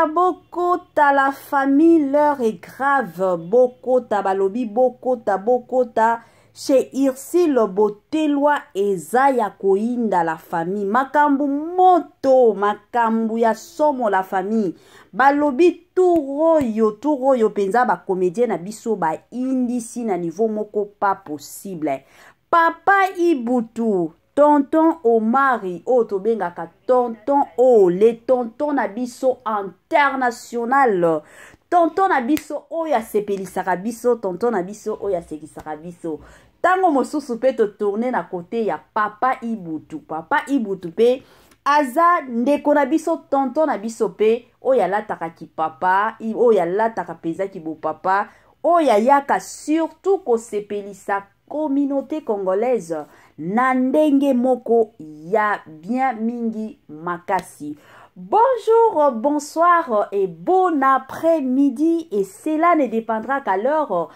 Bokota, bokota la famille, l'heure est grave. Bokota balobi bokota, bokota chez Ursule Botelwa eza ya koyinda la famille. Makambu moto, makambu ya somo la famille. Balobi tour oyo, tour oyo penza ba comédien na biso ba indisi na niveau moko pas possible. Papa Ibutu Tonton Omari oyo tobengaka tonton o le tonton na biso international tonton na biso oyo asepelisaka biso tonton na biso oyo asekisaka biso ntango mosusu mpe totourne na kote ya papa Ibutu. Papa Ibutu mpe aza ndeko na biso tonton na biso mpe oyo alataka kipapa oyo alataka mpenza kibopapa oyo ayaka surtout kosepelisa communauté congolaise na ndenge moko ya bien mingi makasi. Bonjour, bonsoir et bon après-midi et cela ne dépendra qu'à l'heure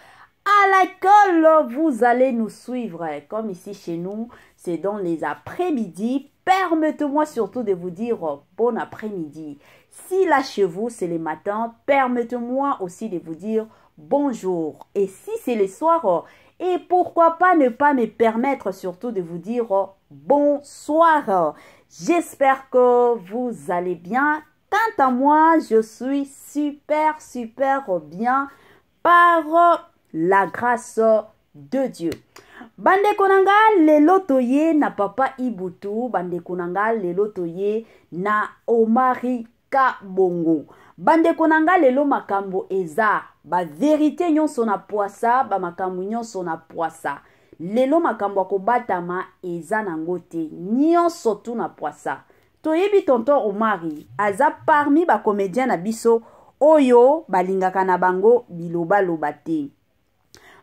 à laquelle vous allez nous suivre. Comme ici chez nous, c'est dans les après-midi. Permettez-moi surtout de vous dire bon après-midi. Si là chez vous, c'est le matin, permettez-moi aussi de vous dire bonjour. Et si c'est le soir, et pourquoi pas ne pas me permettre surtout de vous dire bonsoir. J'espère que vous allez bien. Quant à moi, je suis super, super bien par la grâce de Dieu. Bandeko na nga lelo toye na papa Ibutu, bandeko na nga lelo toye na Omari Kabongo. Bandeko na nga lelo makambo eza ba verite nyonso na pwasa, ba makambo nyonso na pwasa. Lelo makambo ya kobatama eza nango te, nyonso tu na pwasa. Toyebi tonton Omari aza parmi ba comediens na biso oyo balingaka na bango bilobaloba te.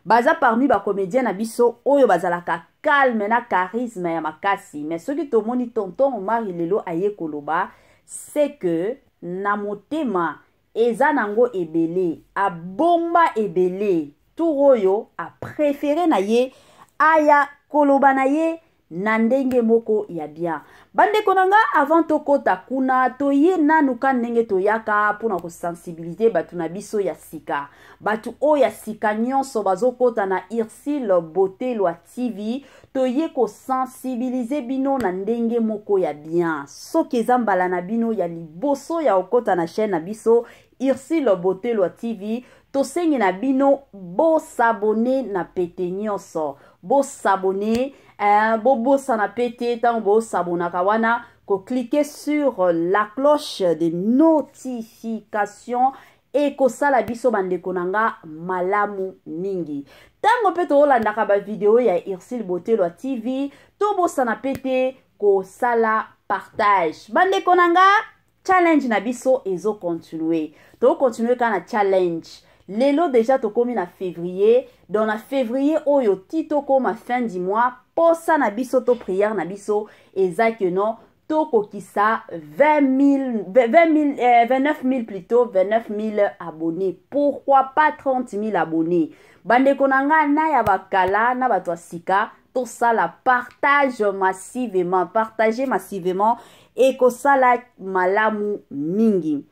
Baza parmi ba comediens na biso oyo bazalaka calme na charisme ya makasi. Mais soki tomoni tonton Omari lelo aye koloba, c'est que na motema eza nango ebele, abomba ebele. Tour oyo a préféré na ye aya koloba na ye na ndenge moko ya bien. Bandeko na nga, avant tokota kuna, toye nanu ka ndenge toyaka mpona kosensibilize bato na biso ya sika. Bato oyo ya sika nyonso bazokota na Ursule Botelwa TV, toye kosensibilize bino na ndenge moko ya bien. Soki eza mbala na bino ya liboso ya kokota na chaîne na biso Ursule Botelwa TV, tosengi na bino bosabone na pete nyonso. Bosabone, bobosana pe te ntango bosabonaka wana koklike sur la cloche de notification ekosala biso bandeko na nga malamu mingi. Ntango mpe tolandaka ba video ya Ursule Botelwa TV, tobosana pe te kosala partage. Bandeko na nga, challenge na biso ezo continuer. To continuer kaka na challenge. Lelo déjà tokomi na février. Donc na février oyo ti tokoma fin du mois, posa na biso to prière na biso eza que non tokokisa 29 000 plutôt, 29 000 abonnés. Pourquoi pas 30 000 abonnés? Bandeko na nga na ya bakala na bato ya sika, tosala partage massivement, partager massivement ekosala malamu mingi.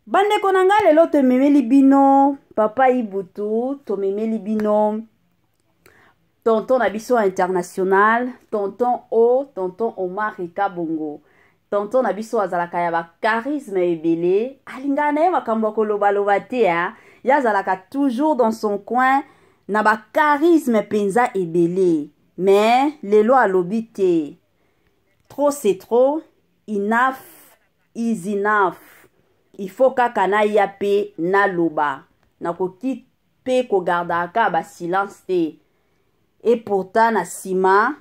Bandeko na nga lelo tomemeli bino papa Ibutu, tomemeli bino tonton na biso international, tonton O, tonton Omar Kabongo. Tonton na biso azalaka ya ba charisme ebele, alingaka na ye makambo ya kolobaloba te, hein? Ye azalaka toujours dans son coin na ba charisme mpenza ebele. Mais lelo alobi te, trop c'est trop, enough is enough. Il faut kaka naya pe naloba, nakoki pe kogardaka ba silence te. Et pourtant na nsima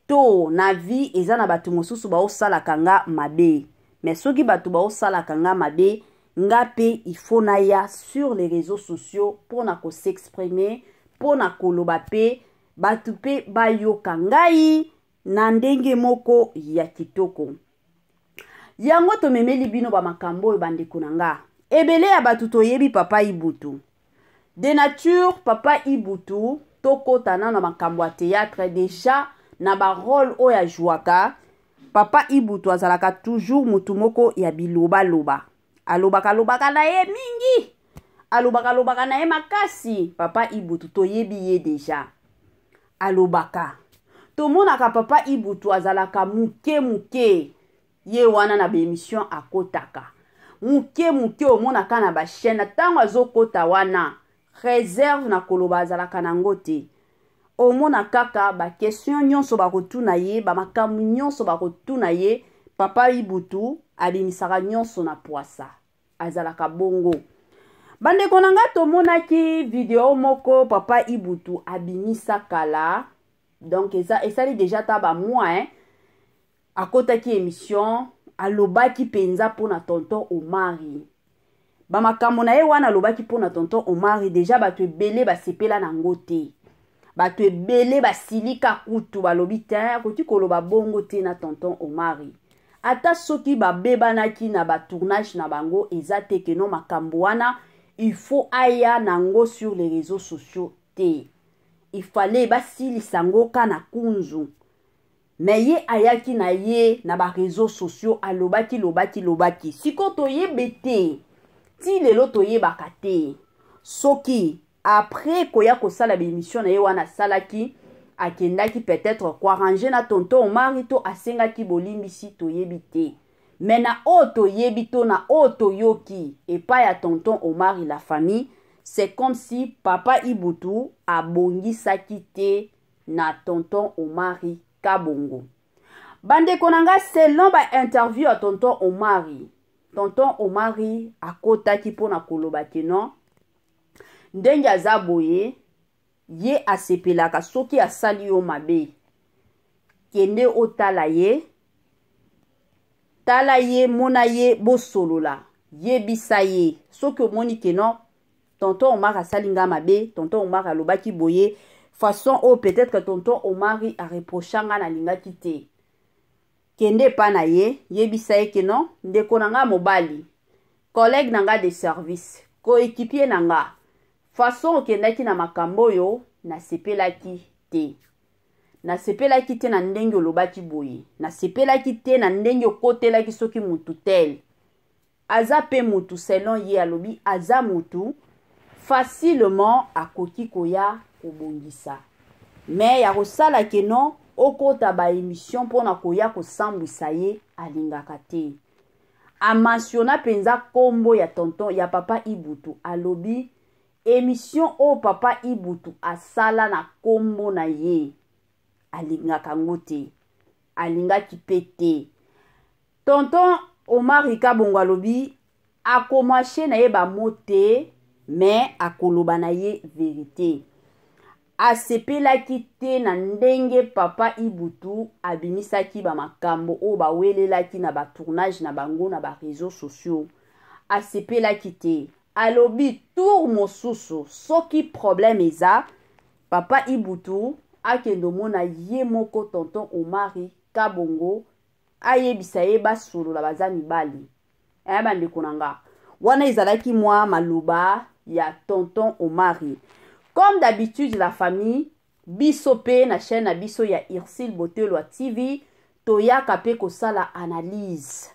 to na vie eza na bato mosusu baosalaka nga mabe. Mais soki bato baosalaka nga mabe, nga pe il faut naya sur les réseaux sociaux mpona kos'exprimer, mpona koloba pe bato pe bayoka ngai na ndenge moko ya kitoko. Yango tomemeli bino ba makambo oyo bandeko na nga. Ebele ya bato toyebi papa Ibutu. De nature papa Ibutu tokota na makambo ya théâtre déjà na ba rôle oyo ajouaka. Papa Ibutu azalaka toujours mutu moko ya bilobaloba. Alobaka lobaka na ye mingi, alobaka lobaka na ye makasi. Papa Ibutu toyebi ye deja, alobaka. Tomonaka papa Ibutu azalaka moke moke, ye wana na baemission akotaka moke moke, omonaka na bachaîne ntango azokota wana réserve na koloba azalaka nango te. Omona kaka baquestion nyonso bakotuna ye, bamakambo nyonso bakotuna ye, papa Ibutu abimisaka nyonso na pwasa, azalaka bongo. Bandeko na nga, tomonaki video moko papa Ibutu abimisa kala, donc eza esali deja ta bamois, hein? Akotaki émission, alobaki mpenza mpona tonton Omari, bamakambo na ye wana alobaki mpona tonton Omari. Deja bato ebele basepela nango te, bato ebele basilika kutu, balobi te akoki koloba bongo te na tonton Omari. Ata soki babebanaki na batournage na bango, eza te keno makambo wana il faut aya nango sur les réseaux sociaux te. Il fallait basilisa yango ka na kunzu, me ye ayaki na ye na bareseau sociaux, alobaki lobaki lobaki. Sikoyo toyebe te, ti lelo toyebaka te soki après koya kosala baémission na ye wana asalaki, akendaki peut-être koarranger na tonton Omari to asengaki bolimbisi, toyebi te. Me na oyo toyebi to na oyo toyoki epai ya tonton Omari, la famille, c'est comme si papa Ibutu abongisaki te na tonton Omari Kabongo. Bandeko na nga, selon bainterview ya tonton Omari, tonton Omari akotaki mpona koloba ke non, ndenge aza boye, ye asepelaka soki asali yo mabe, kende otala ye, tala ye, mona ye, bosolola, yebisa ye. Soki omoni ke non, tonton Omar asali nga mabe, tonton Omar alobaki boye, façon oyo peut-être tonton Omari areprocha nga, nalingaki te, kende epa na ye, yebisa ye ke non, ndeko na nga mobali, collègue na nga de service, coéquipier na nga, façon okendaki na makambo oyo, nasepelaki te, nasepelaki te na ndenge olobaki boye, nasepelaki te na ndenge okotelaki soki mutu tel aza mpe mutu. Selon ye, alobi aza mutu facilement akoki koya kobongisa, me ya kosala ke non, okota baémission mpona koya kosambwisa ye, alingaka te. Amentionna mpenza nkombo ya tonton, ya papa Ibutu. Alobi émission oyo papa Ibutu asala na nkombo na ye, alingaka yango te, alingaki mpe te. Tonton Omari Kabongo alobi akomarcher na ye bamo te, me akoloba na ye vérité. Asepelaki te na ndenge papa Ibutu abimisaki bamakambo oyo bawelelaki na batournage na bango na bareseau sociaux, asepelaki te. Alobi tour mosusu soki problème eza, papa Ibutu akende omona ye moko tonton Omari Kabongo, ayebisa ye, basolola, baza mibali. Eh, bandeko na nga, wana ezalaki mwa maloba ya tonton Omari. Comme d'habitude, la famille, biso mpe na chaîne na biso ya Ursile Botelwa TV, toyaka mpe kosala analyse.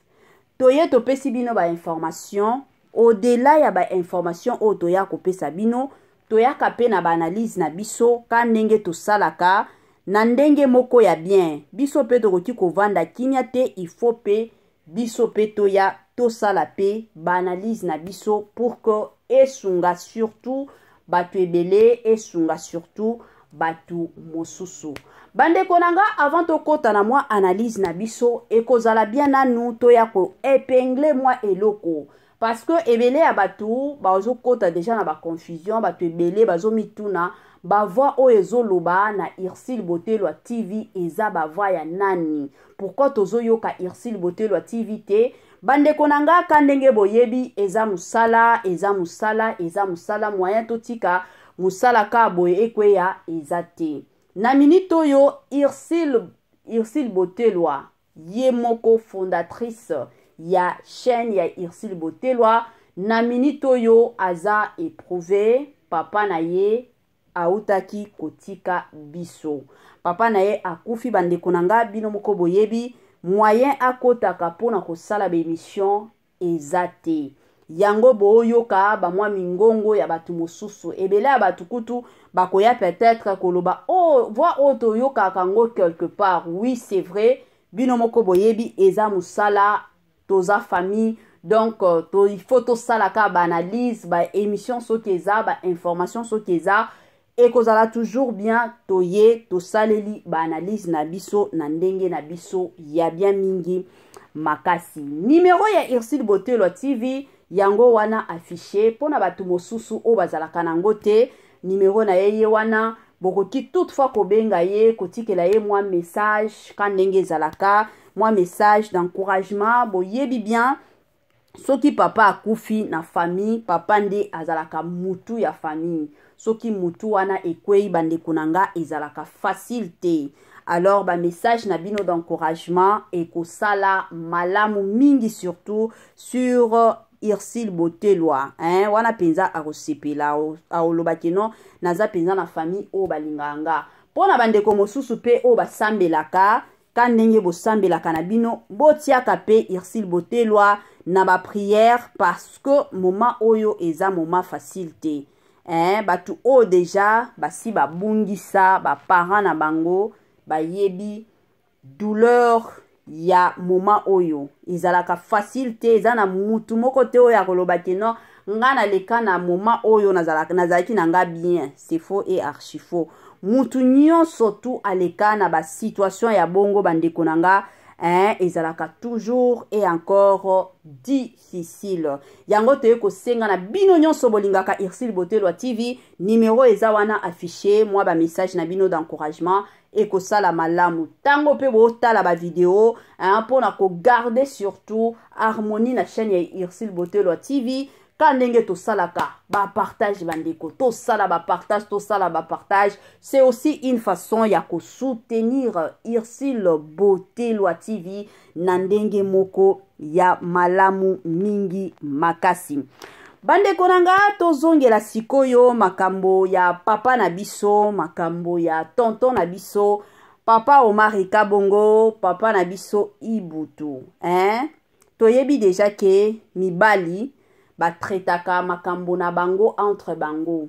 Toye topesi bino bainformation. Au-delà ya bainformation oyo toya kopesa bino, toyaka mpe na baanalyse na biso ka ndenge tosalaka na ndenge moko ya bien. Biso mpe tokoki kovanda kimia te, il faut mpe biso mpe toya tosala mpe baanalyse na biso pour que esunga surtout bato ebele, esunga surtout bato mosusu. Bandeko na nga, avant tokɔta na mwa analyse na biso, ekozala bien nanu toya koépingler mwa eloko, parce que ebele ya bato bazokɔta deja na baconfusion. Bato ebele bazomituna: bavoix oyo ezoloba na Ursile Botelwa TV eza bavoix ya nani? Pourquoi tozoyoka Ursile Botelwa TV te? Bandeko na nga, ka ndenge boyebi, eza mosala, eza mosala, eza mosala. Moyen totika mosala ka boye ekweya eza te. Na minute oyo, Ursile Botelwa ye moko, fondatrice ya chaîne ya Ursile Botelwa, na minute oyo aza éprouvé. Papa na ye autaki kotika biso, papa na ye akufi. Bandeko na nga, bino moko boyebi, moyen akotaka mpona kosala baémission eza te. Yango booyoka bamwa mingongo ya bato mosusu. Ebele ya bato kutu bakoya peut-être koloba oh, voix oyo toyokaka yango quelque part. Oui, c'est vrai, bino moko boyebi eza mosala, toza famille, donc to, il faut tosalaka baanalyse, baémission soki eza, bainformation soki eza, ekozala toujours bien toye tosaleli baanalyse na biso na ndenge na biso ya bien mingi makasi. Numero ya Ursule Botelwa TV yango wana affiché mpona bato mosusu oyo bazalaka nango te. Numero na ye ye wana, bokoki toutefois kobenga ye, kotikela ye mwa message ka ndenge ezalaka, mwa message d'encouragement. Boyebi bien, soki papa akufi na famille, papa nde azalaka mutu ya famille. Soki mutu wana ekwei, bandeko na nga, ezalaka facile te. Alors bamessage na bino d'encouragement ekosala malamu mingi, surtout sur Ursule Botelwa, hein? Wana mpenza akosepela, akolobaki no naza mpenza na famille oyo balingaka nga. Mpo na bandeko mosusu mpe oyo basambelaka, ka ndenge bosambelaka na bino, botiaka mpe Ursule Botelwa na baprière, parce que moment oyo eza moment facile te, hein? Bato oyo deja basi babungisa baparent na bango bayebi douleur ya moment oyo, ezalaka facile te. Eza na mutu moko te oyo akoloba ke non, nga naleka na moment oyo, nazalaki na nga bien. C'est faux et archi faux. Mutu nyonso tu aleka na basituation ya bongo, bandeko na nga, hein, ezalaka toujours et encore difficile. Yango toye kosenga na bino nyonso bolingaka Ursule Botelwa TV, numero eza wana affiché, mwa bamessage na bino d'encouragement ekosala malamu. Ntango mpe botala bavideo, mpona kogarder surtout harmonie na chaîne ya Ursule Botelwa TV, ka ndenge tosalaka bapartage, bandeko, tosala bapartage, tosala bapartage, c'est aussi une façon ya kosoutenir Ursule Botelwa TV na ndenge moko ya malamu mingi makasi. Bandeko na nga, tozongela sikoyo makambo ya papa na biso, makambo ya tonton na biso, papa Omari Kabongo, papa na biso Ibutu, hein? Toyebi deja ke mibali batraitaka makambo na bango entre bango.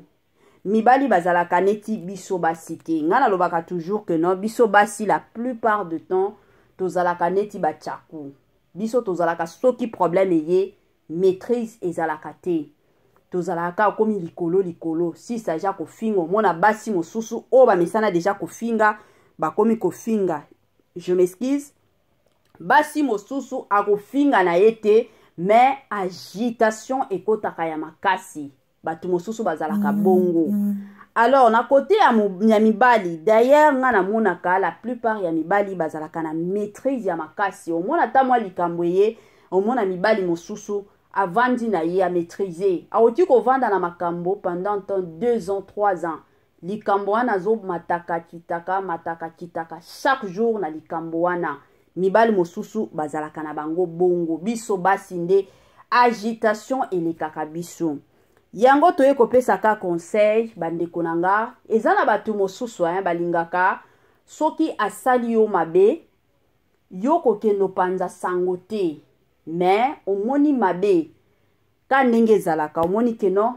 Mibali bazalaka neti biso basi te. Ngai nalobaka toujours que non, biso basi, la plupart du temps tozalaka neti batyaku. Biso tozalaka, soki problème eye, maîtrise ezalaka te, tozalaka okomi likolo likolo. Si s'agit kofinga, omona basi mosusu oyo bamesana deja kofinga, bakomi kofinga. Je m'excuse, basi mosusu akofinga na ye te, mais agitation ekotaka ya makasi. Bato mosusu bazalaka bongo. Alors na côté ya mibali, d'ailleurs nga namonaka la plupart ya mibali bazalaka na maîtrise ya makasi. Omona ata mwa likambo eye, omona mibali mosusu avandi na ye, amaîtrise, akoki kovanda na makambo pendant temps 2 ans, 3 ans. Likambo wana azomataka kitaka, mataka kitaka chaque jour na likambo wana. Mibali mosusu bazalaka na bango bongo. Biso basi nde agitation elekaka biso. Yango toye kopesaka conseil, bandeko na nga. Eza na bato mosusu, hein, balingaka soki asali yo mabe, yo kokende opanza sango te. Mais omoni mabe ka ndenge ezalaka, omoni ke non,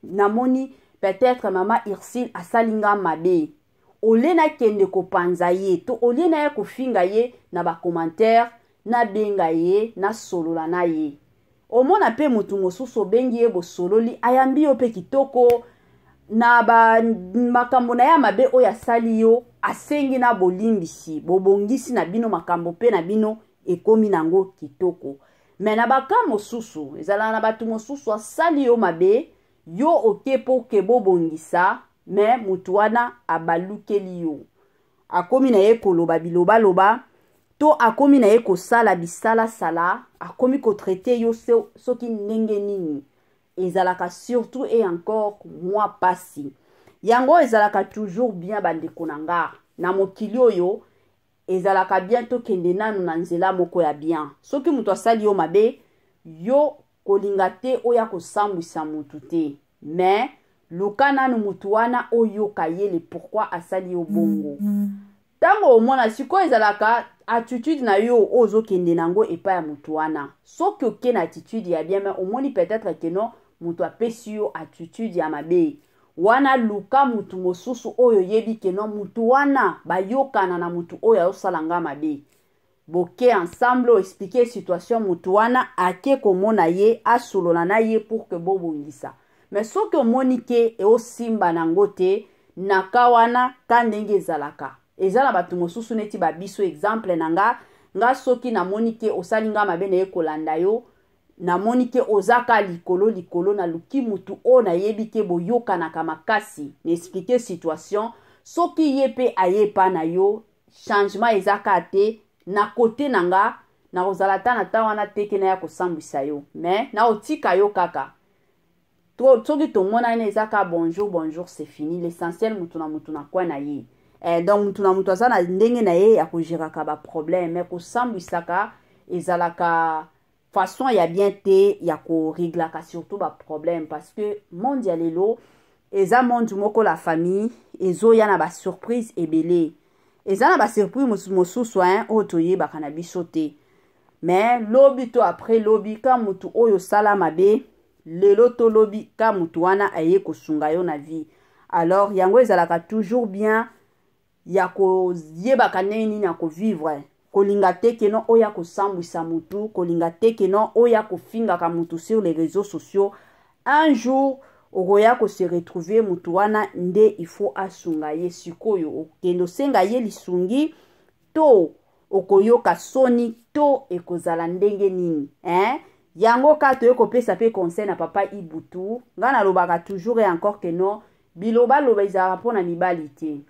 namoni peut-être mama Ursule asali nga mabe, olie nakende kopanza ye to olie naya kofinga ye na bacommentaire, nabenga ye, nasolola na ye. Omona mpe motu mosusu obengi ye, bosololi, ayambi yo mpe kitoko na makambo na ye ya mabe oyo asali yo, asengi na bolimbisi, bobongisi na bino makambo mpe na bino ekomi nango kitoko. Me na baka mosusu ezalaka na bato mosusu, asali yo mabe, yo oke mpo ke bobongisa, me motu wana abalukeli yo, akomi na ye koloba bilobaloba to akomi na ye kosala bisalasala, akomi kotraiter yo soki ndenge nini. Ezalaka surtout et encore mwa pasi. Yango ezalaka toujours bien, bandeko na nga, na mokili oyo ezalaka bien tokende nanu na nzela moko ya bien. Soki moto asali yo mabe, yo kolinga te oya kosambwisa motu te, mais luka nanu motu wana, oyoka ye le pourquoi asali yo bongo. Ntango omona sikoyo ezalaka attitude na yo oyo ozokende na yango epai ya motu wana, soki oke na attitude ya bien, mais omoni peut-être que non, moto apesi yo attitude ya mabe wana, luka mutu mosusu oyo oyebi que non, mutu wana bayokana na mutu oyo azosala nga mabe. Boke ensemble, oexpliquer situation, mutu wana ake komona ye, asolola na ye pour que bobongisa. Mais soki omoni ke eosimba nango te, na ka wana ka ndenge ezalaka, eza na bato mosusu neti babiso. Exemple na nga, nga soki namoni ke osali nga mabe, naye kolanda yo, namoni ke oza ka likolo likolo, naluki mutu oyo nayebi ke boyokanaka makasi, na expliquer situation. Soki ye mpe aye epa na yo, changement eza ka te na kote na nga, nakozala ata na ta wana te ke naya kosambwisa yo, mais naotika yo kaka. Soki tomonani, eza ka bonjour bonjour, c'est fini. L'essentiel, mutu na mutu na kwa na ye. Donc mutu na mutu aza na ndenge na ye ya kogéraka baproblème, mais kosambwisaka ezalaka façon ya bien te ya koréglaka surtout baproblème, parce que monde ya lelo eza monde moko, la famille, ezoya na basurprise ebele. Eza na basurprise mosusu, hein, oyo toyebaka na biso te. Mais lobi to après lobi, ka mutu oyo osala mabe lelo to lobi, ka mutu wana aye kosunga yo na vie. Alors yango ezalaka toujours bien ya koyebaka ndenge nini ya kovivre. Kolinga te que non, oyo akosambwisa mutu, kolinga te que non, oyo akofingaka mutu sur les réseaux sociaux. Un jour okoya kose retrouver mutu wana nde il faut asunga ye. Sikoyo okende osenga ye lisungi, to okoyoka soni, to ekozala ndenge nini, hein? Yango kaka toye kopesa mpe conseil na papa Ibutu. Ngai nalobaka toujours et encore que non, bilobaloba ezalaka mpona mibali te.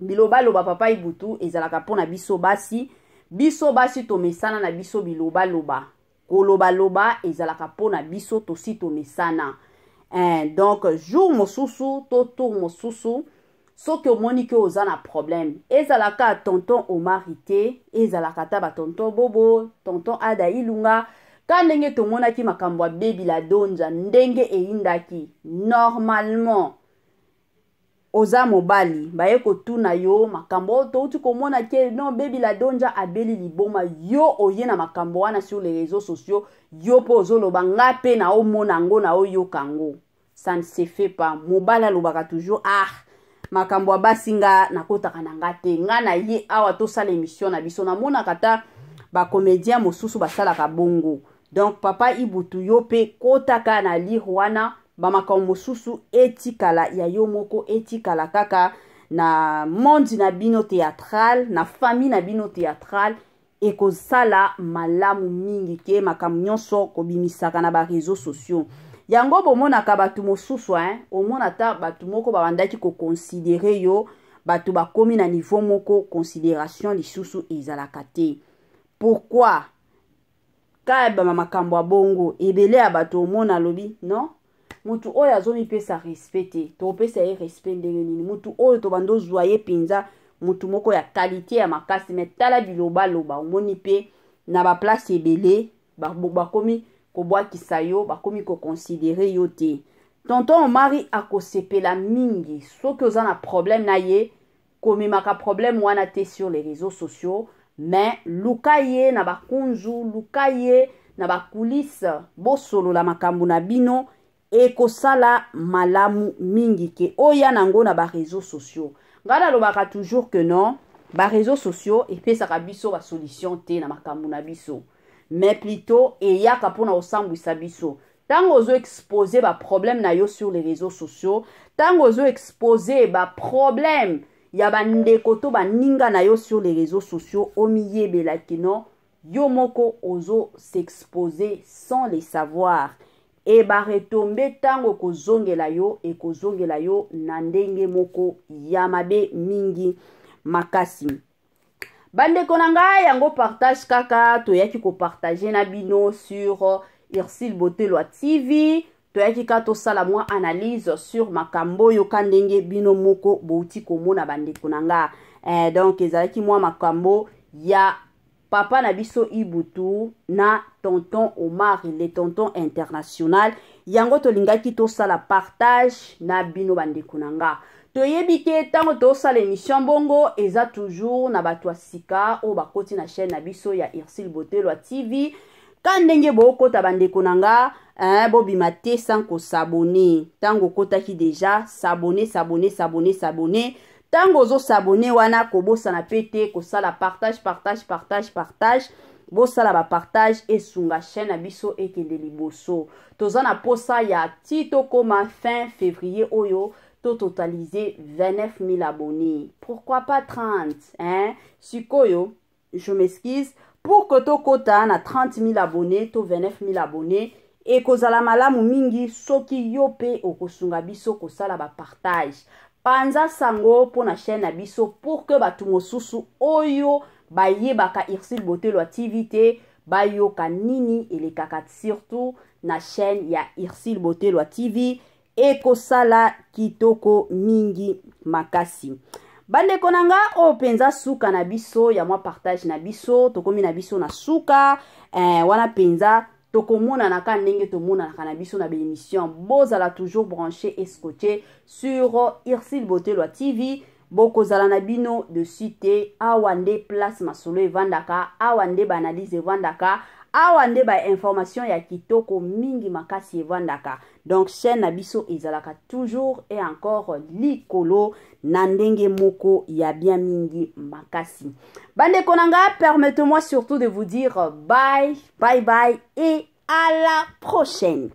Bilobaloba, papa Ibutu, ezalaka mpona biso basi. Biso basi tomesana na biso bilobaloba, kolobaloba ezalaka mpona biso, tosi tomesana. Donc jour mosusu to tour mosusu, soki omoni ke oza na problème, ezalaka tonton Omari te, ezalaka ata batonton Bobo, tonton Ada Ilunga, ka ndenge tomonaki makambo ya Bebila Donja ndenge eyindaki. Normalement oza mobali, baye kotuna yo makambo oyo touti komona ke non, Bebila Donja abeli liboma, yo oye na makambo wana sur les réseaux sociaux, yo mpo ozoloba nga mpe na omona yango, na oyoka yango, ça ne se fait pas. Mobali alobaka toujours: "Ah, makambo ya basi, nga nakotaka na nga te. Nga na ye awa tosala émission na biso." Namonaka ata bacomédien mosusu basalaka bongo. Donc papa Ibutu, yo mpe kotaka na lire wana, bamakambo mosusu etikala ya yo moko, etikala kaka na monde na bino théâtral, na famille na bino théâtral. Ekozala malamu mingi ke makambo nyonso kobimisaka na baréseaux sociaux. Yango bomonaka bato mosusu, hein, omona ata bato moko babandaki koconsidérer yo, bato bakomi na niveau moko, considération lisusu ezalaka te. Pourquoi? Kayebama makambo ya bongo ebele ya bato, omona alobi: "Non, motu oyo azomipesa respect te, topesa ye respect ndenge nini? Motu oyo tobanda ozwa ye mpenza motu moko ya qualité ya makasi, mais tala bilobaloba." Omoni mpe na baplace ebele bakomi kobwakisa yo, bakomi koconsidérer yo te. Tonton Omari akosepela mingi soki oza na problème na ye, komemaka problème wana te sur les réseaux sociaux, mais luka ye na bakunzu, luka ye na bacoulisse, bosolola makambo na bino. Ekosala malamu mingi ke oya nango na baréseaux sociaux. Ngai nalobaka toujours que non, baréseaux sociaux epesaka biso basolution te na makambo na biso, mais plutôt eyaka mpona kosambwisa biso. Ntango ozoexposer baproblème na yo sur les réseaux sociaux, ntango ozoexposer baproblème ya bandeko to baninga na yo sur les réseaux sociaux, omiyebelaki non, yo moko ozos'exposer sans le savoir. E baretombées, ntango ekozongela yo, ekozongela yo na ndenge moko ya mabe mingi makasi. Bandeko na ngai, yango partage kaka toyaki kopartager na bino sur Ursile Botelwa TV. Toyaki kaka tosala mwa analyse sur makambo oyo, ka ndenge bino moko bouti komona, bandeko na nga. Donc ezalaki mwa makambo ya papa na biso Ibutu na tonton Omar, le tonton international. Yango tolingaki tosala partage na bino, bandeko na nga. Toyebi ke ntango tosala émission bongo, eza toujours na bato ya sika oyo bakoti na chaîne na biso ya Ursule Botelwa TV. Ka ndenge bookota, bandeko na nga, hein, bobima te sans kos'abonner. Ntango okotaki déjà, s'abonner, s'abonner, s'abonner, s'abonner. Ntango ozos'abonner wana, kobosana mpe te kosala partage, partage, partage, partage. Bosala bapartage, esunga chaîne na biso ekende liboso. Toza na posa ya ti tokóma fin février oyo, tototalize 29 000 abonnés, pourquoi pas 30, hein? Sikoyo, je m'excuse, pour que tokota na 30 000 abonnés to 29 000 abonnés, ekozala malamu mingi soki yo mpe okosunga biso kosala bapartage. Panza sango mpo na chaîne na biso pour que bato mosusu oyo bayebaka Ursule Botelwa TV te bayoka nini elekaka surtout na chaîne ya Ursule Botelwa TV. Ekosala kitoko mingi makasi. Bandeko na nga, oyo mpenza suka na biso ya mwa partage na biso. Tokomi na biso na suka wana mpenza. Tokomonanaka ndenge tomonanaka na biso na baémission. Bozala toujours branché et scotché sur Ursule Botelwa TV. Bokozala na bino déçus te. Awa nde place masolo evandaka, awa nde baanalyse evandaka, awa nde bainformation ya kitoko mingi makasi evandaka. Donc chaîne na biso ezalaka toujours et encore likolo na ndenge moko ya bien mingi makasi. Bandeko na nga, permettez-moi surtout de vous dire bye bye bye et à la prochaine.